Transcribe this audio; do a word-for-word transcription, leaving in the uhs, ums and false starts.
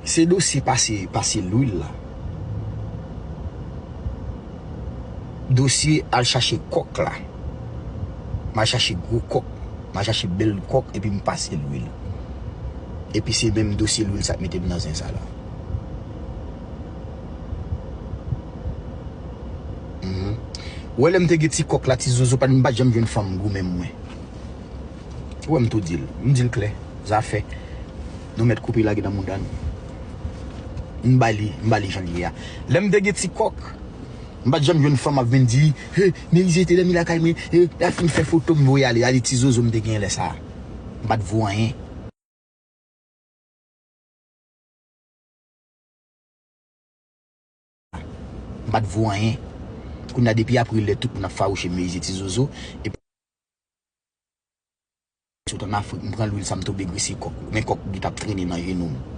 Se dosye pase, pase lwil la. Dosye al chache kòk la. M al chache gwo kòk. M al chache bèl kòk epi m pase lwil. Epi se menm dosye lwil sa k mete m nan zen sa la. Mhm. Ou wè lè m te gen ti kòk la, ti zozo pa t, m pa t janm jwenn fanm gou menm mwen. Ou wè m tou di l. M di l klè. Zafè. Nou mèt koupe lage nan mouda nou. M ba li, m ba li jan l ye a. Lè m te gen ti kòk, m pa t janm jwenn fanm ap vin di, "He, Merize te dòmi lakay mwen, he, l ap fin fè foto m voye ale, ale ti zozo m te gen lè sa a." M pa t vo anyen. M pa t vo anyen. Kounye a depi apre lè tout moun ap fawouche Merize ti zozo, epi sot ann Afrik, m pran lwil sa m tonbe grese kòk. Men kòk li t ap trennen nan jenou m.